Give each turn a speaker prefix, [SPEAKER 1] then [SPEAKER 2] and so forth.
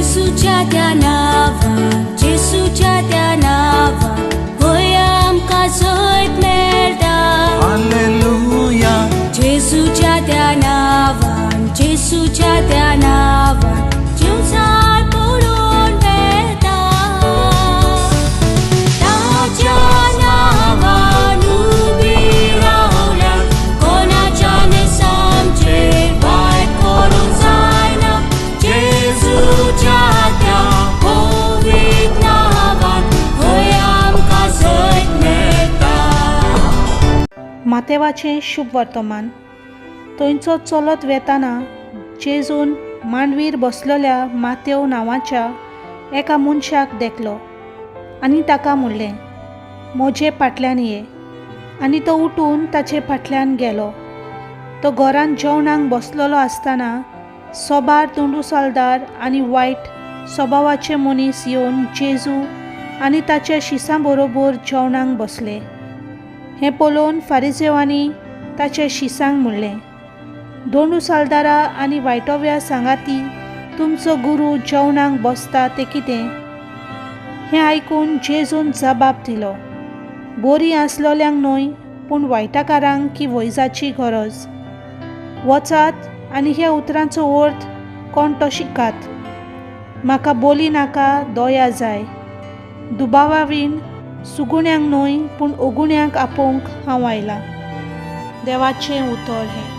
[SPEAKER 1] जेजूच्या त्या नांवान, जेजूच्या त्या नांवान, हय आमकां जैत मेळटा.
[SPEAKER 2] हालेलुया.
[SPEAKER 1] जेजूच्या त्या नांवान, जेजूच्या त्या नांवान, जिवसार पळोवन वेता. ताच्या नांवान उबी रावल्यार कोणाच्यान आमचेर वायट करूंक जायना. जेजूच्या त्या पवित्र नांवान हय आमकां जैत मेळटा.
[SPEAKER 3] मातेवाचें शुभ वर्तमान. थंयचो चलत वेताना जेजून मांडवीर बसलेल्या मातेव नांवाच्या एका मनशाक देखलो आनी ताका म्हणलें, म्हजे फाटल्यान ये. आनी तो उठून ताचे फाटल्यान गेलो. तो घरांत जेवणाक बसलेलो आसतना सोबार दोंडुसालदार आनी वायट स्वभावाचे मनीस येवन जेजू आनी ताच्या शिसां बरोबर जेवणाक बसले. हें पळोवन फारिजेवांनी ताच्या शिसांक म्हणलें, दोंडू सालदारा आनी वायटोव्या सांगाती तुमचो गुरू जेवणाक बसता तें कितें? हें आयकून जेजून जबाब दिलो, बोरी आसलोल्यांक न्हय पूण वायटाकारांक की वैजाची गरज. वचात आनी ह्या उतरांचो अर्थ कोण तो शिकात. म्हाका बोली नाका, दया जाय. दुबावावीण सुगुण्यांक न्हय पूण अगुण्यांक आपोवंक हांव आयलां. देवाचें उतर हें.